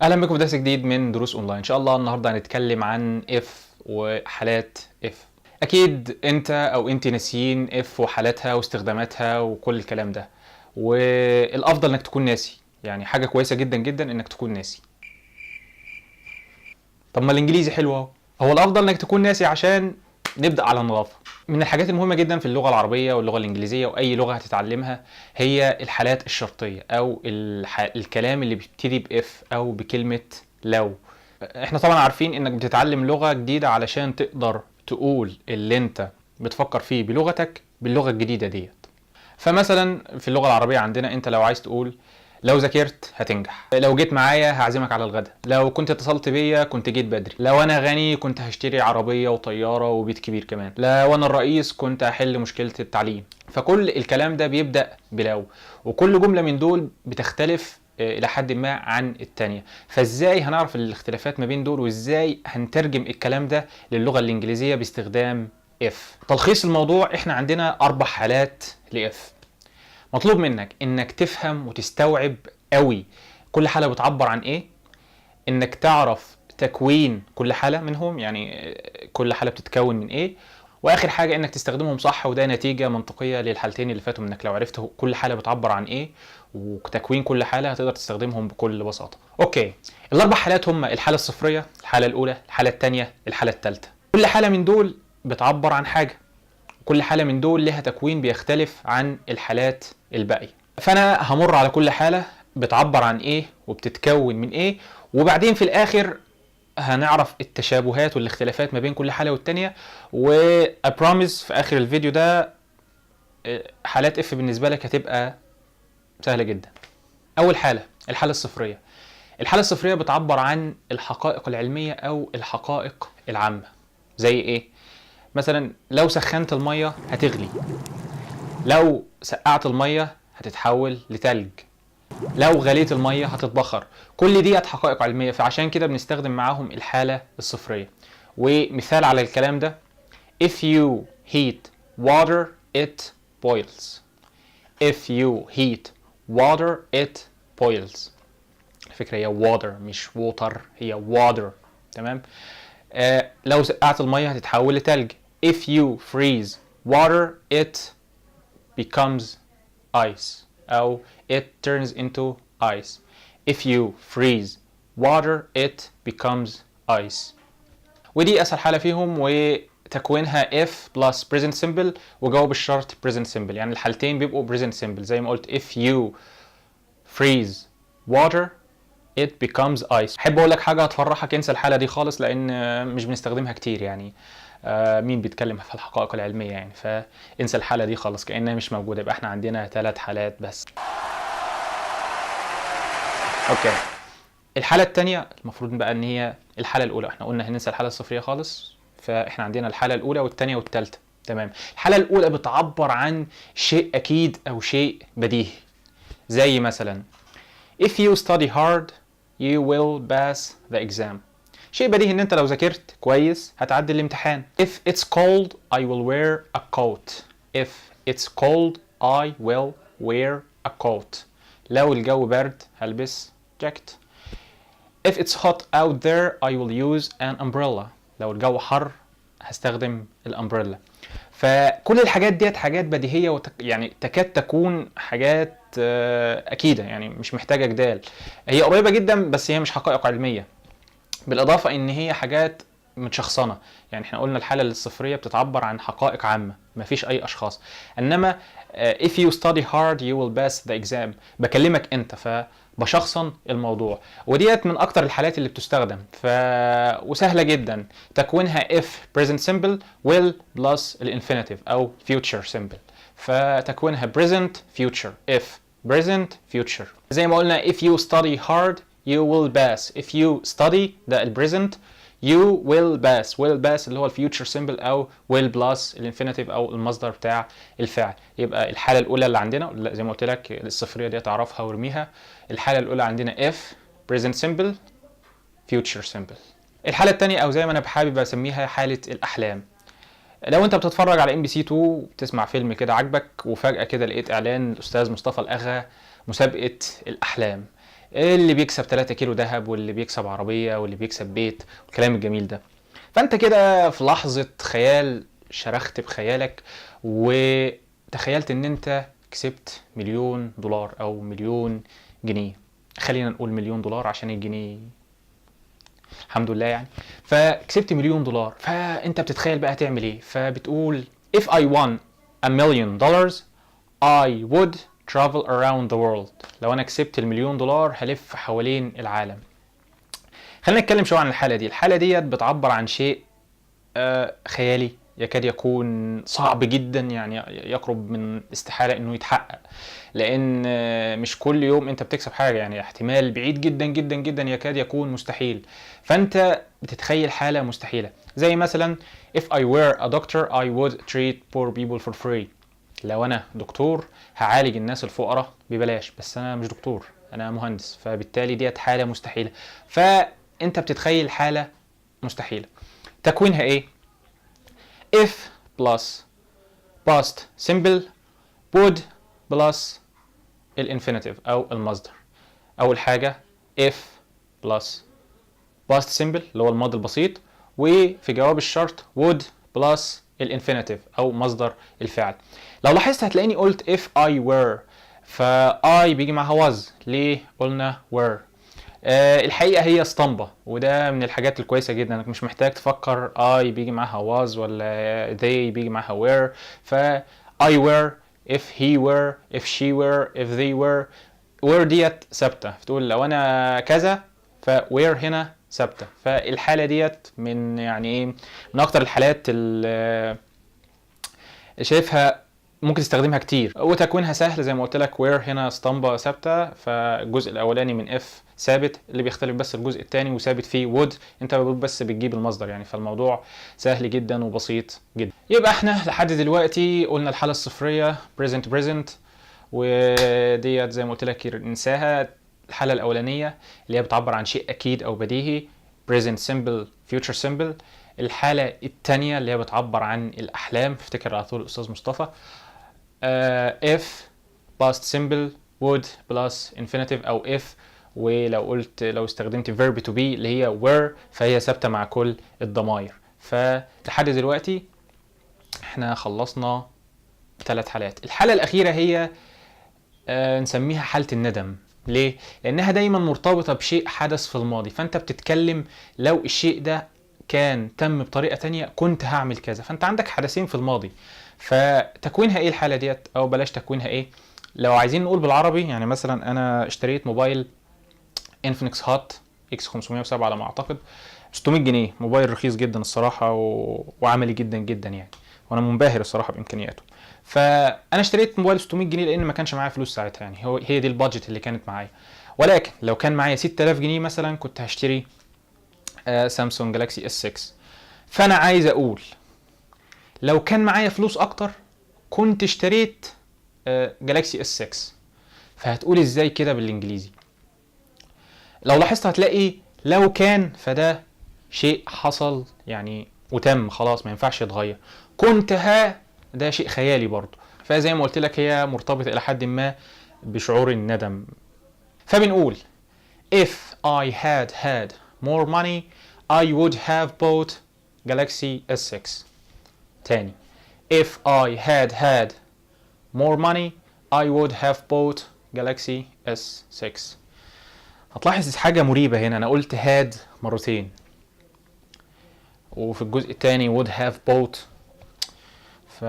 اهلا بكم في درس جديد من دروس اونلاين. ان شاء الله النهارده هنتكلم عن if وحالات if. اكيد انت او انت ناسيين if وحالاتها واستخداماتها وكل الكلام ده، والافضل انك تكون ناسي، يعني حاجة كويسة جدا جدا انك تكون ناسي. طب ما الانجليزي حلو اهو. هو الافضل انك تكون ناسي عشان نبدا على نظافه. من الحاجات المهمة جدا في اللغة العربية واللغة الانجليزية واي لغة هتتعلمها هي الحالات الشرطية او الكلام اللي بيبتدي ب if او بكلمه لو. احنا طبعا عارفين انك بتتعلم لغة جديدة علشان تقدر تقول اللي انت بتفكر فيه بلغتك باللغة الجديدة ديت. فمثلا في اللغة العربية عندنا، انت لو عايز تقول لو ذاكرت هتنجح، لو جيت معايا هعزمك على الغدا، لو كنت اتصلت بيا كنت جيت بدري، لو انا غني كنت هشتري عربية وطياره وبيت كبير كمان، لو انا الرئيس كنت هحل مشكلة التعليم. فكل الكلام ده بيبدا بلو، وكل جملة من دول بتختلف الى حد ما عن التانية. فازاي هنعرف الاختلافات ما بين دول، وازاي هنترجم الكلام ده للغة الانجليزية باستخدام if؟ تلخيص الموضوع، احنا عندنا اربع حالات ل if. مطلوب منك انك تفهم وتستوعب قوي كل حاله بتعبر عن ايه، انك تعرف تكوين كل حاله منهم، يعني كل حاله بتتكون من ايه، واخر حاجة انك تستخدمهم صح. وده نتيجة منطقية للحالتين اللي فاتوا، انك لو عرفت كل حاله بتعبر عن ايه وتكوين كل حاله هتقدر تستخدمهم بكل بساطه. okay، الاربع حالات هم الحالة الصفريه، الحالة الاولى، الحالة الثانيه، الحالة الثالثه. كل حاله من دول بتعبر عن حاجه، كل حالة من دول لها تكوين بيختلف عن الحالات الباقية. فأنا همر على كل حالة بتعبر عن إيه وبتتكون من إيه، وبعدين في الآخر هنعرف التشابهات والاختلافات ما بين كل حالة والتانية. و I promise في آخر الفيديو ده حالات if بالنسبة لك هتبقى سهلة جدا. أول حالة، الحالة الصفرية. الحالة الصفرية بتعبر عن الحقائق العلمية أو الحقائق العامة. زي إيه؟ مثلا لو سخنت المية هتغلي، لو سقعت المية هتتحول لتلج، لو غليت المية هتتبخر. كل ديت حقائق علمية، فعشان كده بنستخدم معاهم الحالة الصفرية. ومثال على الكلام ده: if you heat water it boils. if you heat water it boils. الفكرة هي water مش water، هي water، تمام؟ لو سقعت المية هتتحول لتلج. if you freeze water it becomes ice أو it turns into ice. if you freeze water it becomes ice. ودي أسهل حالة فيهم، وتكوينها if plus present simple وجواب الشرط present simple، يعني الحالتين بيبقوا present simple. زي ما قلت، if you freeze water it becomes ice. احب اقول لك حاجة هتفرحك، انسى الحالة دي خالص لان مش بنستخدمها كتير. يعني مين بيتكلم في الحقائق العلمية يعني؟ فانسى الحالة دي خالص كانها مش موجوده. يبقى احنا عندنا ثلاث حالات بس. okay، الحالة الثانية المفروض بقى ان هي الحالة الاولى. احنا قلنا هننسى الحالة الصفريه خالص، فاحنا عندنا الحالة الاولى والثانية والثالثه، تمام؟ الحالة الاولى بتعبر عن شيء اكيد او شيء بديهي، زي مثلا if you study hard you will pass the exam. شيء بديهي ان انت لو ذاكرت كويس هتعدي الامتحان. if it's cold I will wear a coat. if it's cold I will wear a coat. لو الجو برد هلبس جاكيت. if it's hot out there I will use an umbrella. لو الجو حر هستخدم ال umbrella. فكل الحاجات ديت حاجات بديهية يعني تكاد تكون حاجات اكيده، يعني مش محتاجه جدال. هي قريبه جدا بس هي مش حقائق علميه، بالاضافة ان هي حاجات متشخصنه. يعني احنا قلنا الحالة الصفريه بتتعبر عن حقائق عامه، مفيش اي اشخاص، انما if you study hard you will pass the exam، بكلمك انت، فبشخصن الموضوع. وديت من اكتر الحالات اللي بتستخدم وسهلة جدا، تكوينها if present simple will plus ال infinitive او future simple. فتكوينها present future، if present future. زي ما قلنا، if you study hard you will pass. if you study ده ال present، you will pass، will pass اللي هو ال future simple او will plus ال infinitive او المصدر بتاع الفعل. يبقى الحالة الاولى اللي عندنا، لا، زي ما قلت لك الصفريه دي تعرفها وارميها. الحالة الاولى عندنا if present simple future simple. الحالة الثانيه، او زي ما انا بحابب اسميها حاله الاحلام. لو انت بتتفرج على MBC 2، بتسمع فيلم كده عجبك، وفجاة كده لقيت اعلان الاستاذ مصطفى الاغا، مسابقة الاحلام. اللي بيكسب 3 كيلو ذهب، واللي بيكسب عربيه، واللي بيكسب بيت، والكلام الجميل ده. فانت كده في لحظة خيال شرخت بخيالك وتخيلت ان انت كسبت مليون دولار او مليون جنيه، خلينا نقول مليون دولار عشان الجنيه الحمد لله يعني. فكسبت مليون دولار، فانت بتتخيل بقى تعمل ايه؟ فبتقول if I won a million dollars I would travel around the world. لو انا كسبت المليون دولار هلف حوالين العالم. خلينا نتكلم شوية عن الحالة دي. الحالة ديت بتعبر عن شيء خيالي يكاد يكون صعب جدا، يعني يقرب من استحالة انه يتحقق، لان مش كل يوم انت بتكسب حاجه، يعني احتمال بعيد جدا جدا جدا يكاد يكون مستحيل. فانت بتتخيل حاله مستحيله، زي مثلا if I were a doctor I would treat poor people for free. لو انا دكتور هعالج الناس الفقراء ببلاش، بس انا مش دكتور، انا مهندس، فبالتالي ديت حاله مستحيله. فانت بتتخيل حاله مستحيله، تكوينها ايه؟ if plus past simple would plus ال infinitive او المصدر. اول حاجة if plus past simple اللي هو الماضي البسيط، وفي جواب الشرط would plus ال infinitive او مصدر الفعل. لو لاحظت هتلاقيني قلت if I were، ف I بيجي معاها was، ليه قلنا were؟ الحقيقة هي اسطمبه، وده من الحاجات الكويسة جدا، انك مش محتاج تفكر I بيجي معاها was ولا they بيجي معاها were. ف I were، if he were، if she were، if they were، were ديت ثابته، فتقول لو انا كذا، ف were هنا ثابته. فالحاله ديت من يعني ايه، من اكتر الحالات اللي شايفها ممكن تستخدمها كتير، وتكوينها سهل زي ما قلت لك. were هنا اسطمبه ثابته، فالجزء الاولاني من if ثابت، اللي بيختلف بس الجزء الثاني، وثابت فيه would، انت بس بتجيب المصدر يعني. فالموضوع سهل جدا وبسيط جدا. يبقى احنا لحد دلوقتي قلنا الحالة الصفريه present present، وديت زي ما قلت لك ننساها. الحالة الاولانية اللي هي بتعبر عن شيء اكيد او بديهي present simple future simple. الحالة الثانية اللي هي بتعبر عن الاحلام، افتكر على طول الاستاذ مصطفى، if past simple would plus infinitive او if، ولو قلت لو استخدمت verb to be اللي هي were فهي ثابتة مع كل الضمائر. فلحد دلوقتي احنا خلصنا ثلاث حالات. الحالة الاخيرة هي نسميها حاله الندم. ليه؟ لانها دايما مرتبطة بشيء حدث في الماضي، فانت بتتكلم لو الشيء ده كان تم بطريقة تانية كنت هعمل كذا. فانت عندك حدثين في الماضي، فتكوينها ايه الحالة ديت؟ او بلاش تكوينها ايه، لو عايزين نقول بالعربي يعني، مثلا انا اشتريت موبايل Infinix Hot X 507 على ما اعتقد، 600 جنيه، موبايل رخيص جدا الصراحة وعملي جدا جدا يعني، وانا منبهر الصراحة بامكانياته. فانا اشتريت موبايل 600 جنيه لان ما كانش معايا فلوس ساعتها، يعني هي دي ال budget اللي كانت معايا. ولكن لو كان معايا 6000 جنيه مثلا كنت هشتري Samsung Galaxy S 6. فانا عايز اقول لو كان معايا فلوس اكتر كنت اشتريت Galaxy S 6. فهتقول ازاي كده بالانجليزي؟ لو لاحظت هتلاقي لو كان، فده شيء حصل يعني وتم خلاص، ما ينفعش يتغير. كنت ها، ده شيء خيالي برضه. فزي ما قلت لك هي مرتبطة إلى حد ما بشعور الندم. فبنقول if I had had more money I would have bought Galaxy S6. تاني، if I had had more money I would have bought Galaxy S6. هتلاحظ حاجة مريبة هنا، أنا قلت had مرتين، وفي الجزء الثاني would have bought. ف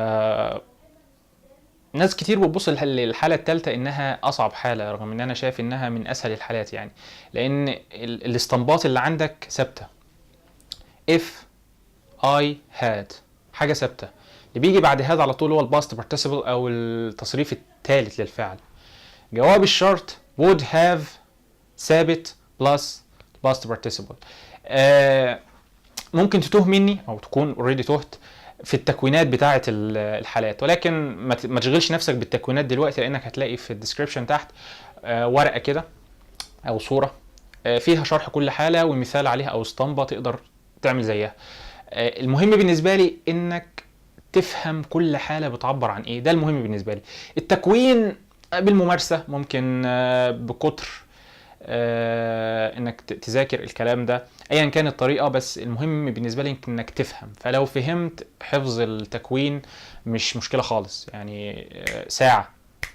ناس كتير بتبص للحالة الثالثة إنها أصعب حالة، رغم إن أنا شايف إنها من أسهل الحالات يعني، لأن الاسطمبات اللي عندك ثابتة. if I had حاجة ثابتة، اللي بيجي بعد had على طول هو ال past participle أو التصريف الثالث للفعل. جواب الشرط would have ثابت plus past participle. ممكن تتوه مني او تكون already تهت في التكوينات بتاعه الحالات، ولكن ما تشغلش نفسك بالتكوينات دلوقتي، لانك هتلاقي في ال description تحت ورقة كده او صوره فيها شرح كل حاله ومثال عليها او اسطمبه تقدر تعمل زيها. المهم بالنسبة لي انك تفهم كل حاله بتعبر عن ايه، ده المهم بالنسبة لي. التكوين بالممارسه، ممكن بكتر انك تذاكر الكلام ده، ايا كانت الطريقه، بس المهم بالنسبة لي انك تفهم. فلو فهمت حفظ التكوين مش مشكلة خالص، يعني ساعة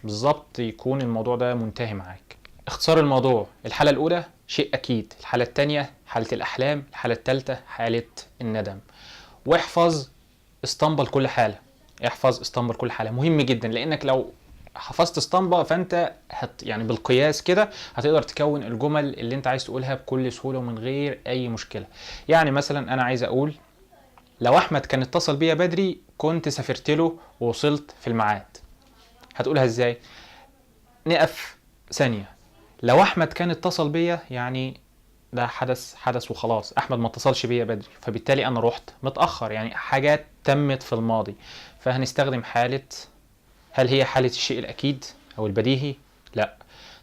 بالظبط يكون الموضوع ده منتهي معاك. اختصار الموضوع: الحالة الاولى شيء اكيد، الحالة الثانية حاله الاحلام، الحالة الثالثة حاله الندم. واحفظ اسطمبة لكل حاله، احفظ اسطمبة لكل حاله، مهم جدا، لانك لو حفظت اسطمبة فانت يعني بالقياس كده هتقدر تكون الجمل اللي انت عايز تقولها بكل سهولة ومن غير اي مشكلة. يعني مثلا انا عايز اقول لو احمد كان اتصل بيا بدري كنت سافرت له ووصلت في الميعاد. هتقولها ازاي؟ نقف ثانية. لو احمد كان اتصل بيا، يعني ده حدث وخلاص، احمد ما اتصلش بيا بدري، فبالتالي انا رحت متاخر، يعني حاجات تمت في الماضي. فهنستخدم حاله، هل هي حاله الشيء الاكيد او البديهي؟ لا.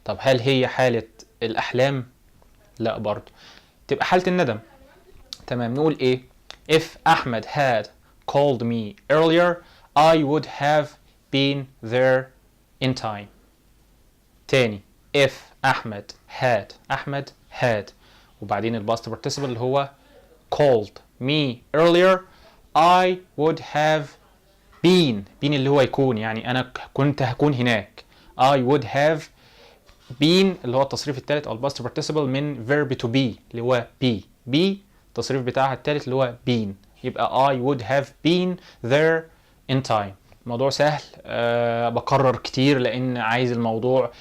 طب هل هي حاله الاحلام؟ لا برضه، تبقى حاله الندم. تمام، نقول ايه؟ If Ahmed had called me earlier I would have been there in time. تاني، if Ahmed had، Ahmed had، وبعدين ال past participle اللي هو called me earlier I would have been، been اللي هو يكون، يعني أنا كنت هكون هناك. I would have been اللي هو التصريف الثالث أو ال past participle من verb to be اللي هو be، be التصريف بتاعها الثالث اللي هو been، يبقى I would have been there in time. الموضوع سهل، بكرر كتير لأن عايز الموضوع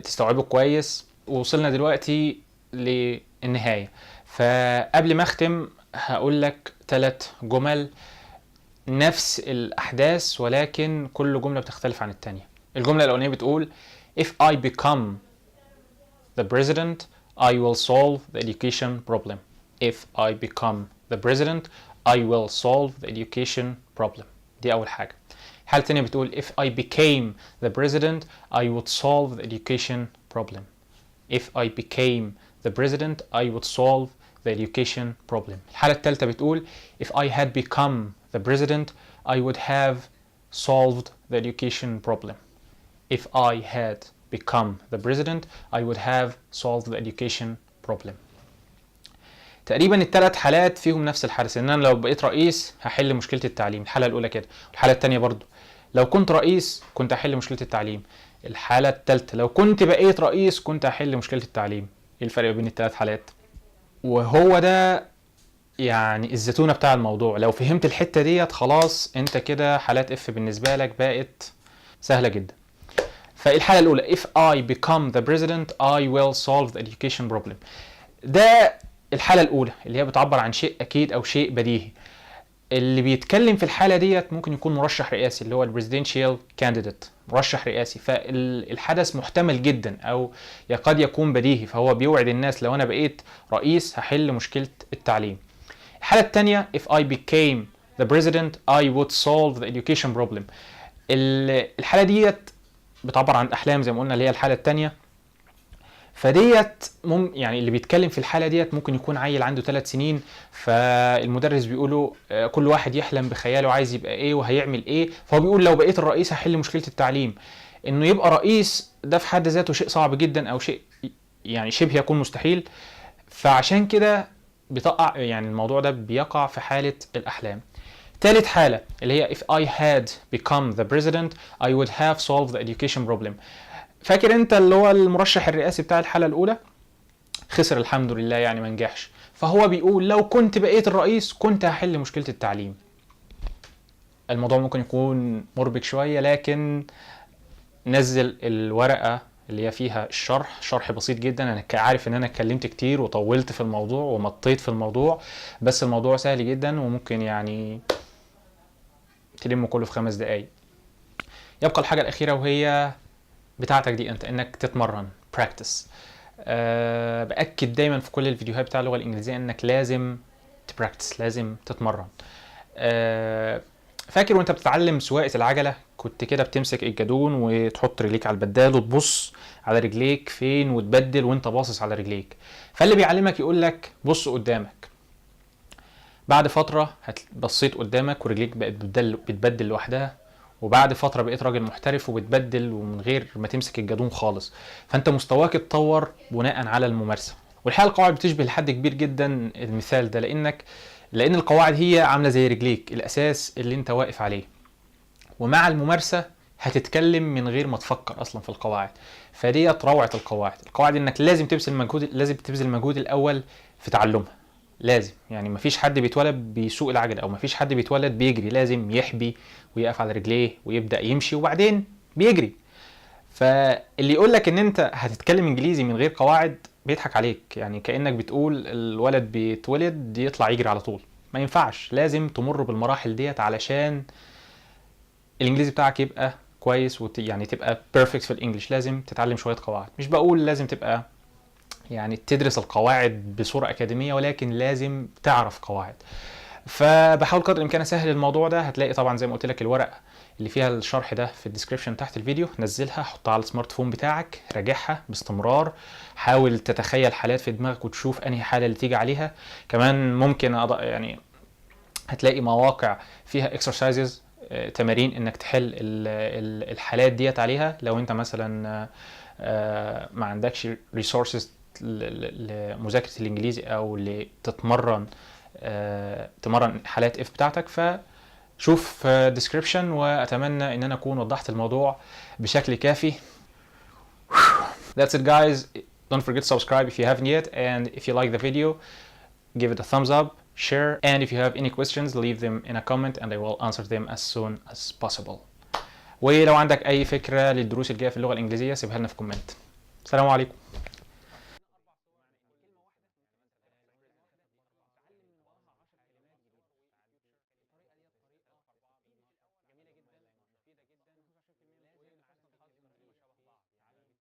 تستوعبه كويس. ووصلنا دلوقتي للنهاية، فقبل ما اختم هقول لك 3 جمل نفس الأحداث ولكن كل جملة بتختلف عن التانية. الجملة الأولانية بتقول If I become the president I will solve the education problem. If I become the president I will solve the education problem. دي أول حاجة. الحالة التانية بتقول If I became the president I would solve the education problem. If I became the president I would solve the education problem. الحالة الثالثة بتقول If I had become the president I would have solved the education problem. If I had become the president I would have solved the education problem. تقريبا الثلاث حالات فيهم نفس الحدث، ان انا لو بقيت رئيس هحل مشكلة التعليم، الحالة الاولى كده. الحالة الثانية برضو لو كنت رئيس كنت هحل مشكلة التعليم. الحالة الثالثة لو كنت بقيت رئيس كنت هحل مشكلة التعليم. ايه الفرق بين الثلاث حالات؟ وهو ده يعني الزتونة بتاع الموضوع. لو فهمت الحتة ديت خلاص انت كده حالات if بالنسبة لك بقت سهلة جدا. فالحالة الأولى if I become the president I will solve the education problem، ده الحالة الأولى اللي هي بتعبر عن شيء أكيد أو شيء بديهي. اللي بيتكلم في الحالة ديت ممكن يكون مرشح رئاسي اللي هو ال presidential candidate، مرشح رئاسي، فالحدث محتمل جدا أو يكاد يكون بديهي، فهو بيوعد الناس لو أنا بقيت رئيس هحل مشكلة التعليم. الحالة الثانية if I became the president I would solve the education problem، الحالة ديت بتعبر عن الأحلام زي ما قلنا اللي هي الحالة الثانية. فديت يعني اللي بيتكلم في الحالة ديت ممكن يكون عيل عنده 3 سنين، فالمدرس بيقوله كل واحد يحلم بخياله عايز يبقى ايه وهيعمل ايه، فهو بيقول لو بقيت الرئيس هحل مشكلة التعليم. انه يبقى رئيس ده في حد ذاته شيء صعب جدا او شيء يعني شبه يكون مستحيل، فعشان كده بتقع يعني الموضوع ده بيقع في حالة الأحلام. ثالث حالة اللي هي if I had become the president I would have solved the education problem. فاكر انت اللي هو المرشح الرئاسي بتاع الحالة الأولى خسر الحمد لله يعني ما نجحش، فهو بيقول لو كنت بقيت الرئيس كنت هحل مشكلة التعليم. الموضوع ممكن يكون مربك شوية، لكن نزل الورقة اللي هي فيها الشرح، شرح بسيط جدا. انا عارف ان انا اتكلمت كتير وطولت في الموضوع ومطيت في الموضوع، بس الموضوع سهل جدا وممكن يعني تلمه كله في 5 دقايق. يبقى الحاجة الأخيرة وهي بتاعتك دي انت، انك تتمرن practice. بأكد دايما في كل الفيديوهات بتاع اللغة الإنجليزية انك لازم ت practice، لازم تتمرن. فاكر وانت بتتعلم سواقة العجلة كنت كده بتمسك الجدون وتحط رجليك على البدال وتبص على رجليك فين وتبدل وانت باصص على رجليك، فاللي بيعلمك يقول لك بص قدامك. بعد فترة بصيت قدامك ورجليك بقت بتبدل لوحدها، وبعد فترة بقيت راجل محترف وبتبدل ومن غير ما تمسك الجدون خالص. فانت مستواك اتطور بناء على الممارسه. والحقيقة القواعد بتشبه لحد كبير جدا المثال ده، لان القواعد هي عامله زي رجليك، الاساس اللي انت واقف عليه، ومع الممارسة هتتكلم من غير ما تفكر اصلا في القواعد. فديت روعه القواعد. القواعد انك لازم تبذل مجهود، لازم تبذل مجهود الاول في تعلمها، لازم. يعني مفيش حد بيتولد بيسوق العجلة، او مفيش حد بيتولد بيجري، لازم يحبي ويقف على رجليه ويبدا يمشي وبعدين بيجري. فاللي يقول لك ان انت هتتكلم انجليزي من غير قواعد بيضحك عليك، يعني كانك بتقول الولد بيتولد يطلع يجري على طول. ما ينفعش، لازم تمر بالمراحل ديت علشان الانجليزي بتاعك يبقى كويس يعني تبقى perfect في ال English. لازم تتعلم شوية قواعد. مش بقول لازم تبقى يعني تدرس القواعد بصورة اكاديميه، ولكن لازم تعرف قواعد. فبحاول قدر الامكان اسهل الموضوع ده. هتلاقي طبعا زي ما قلت لك الورقة اللي فيها الشرح ده في ال description تحت الفيديو، نزلها، حطها على ال smartphone بتاعك، راجعها باستمرار، حاول تتخيل حالات في دماغك وتشوف انهي حاله اللي تيجي عليها. كمان ممكن يعني هتلاقي مواقع فيها exercises، تمارين انك تحل الحالات ديت عليها، لو انت مثلا ما عندكش resources لمذاكره الانجليزي او لتتمرن تمرن حالات if بتاعتك. فشوف description، واتمنى ان انا اكون وضحت الموضوع بشكل كافي. That's it guys, don't forget to subscribe if you haven't yet, and if you like the video give it a thumbs up, share, and if you have any questions leave them in a comment and I will answer them as soon as possible. ولو عندك اي فكرة للدروس الجاية في اللغة الانجليزية سيبها لنا في comment. السلام عليكم.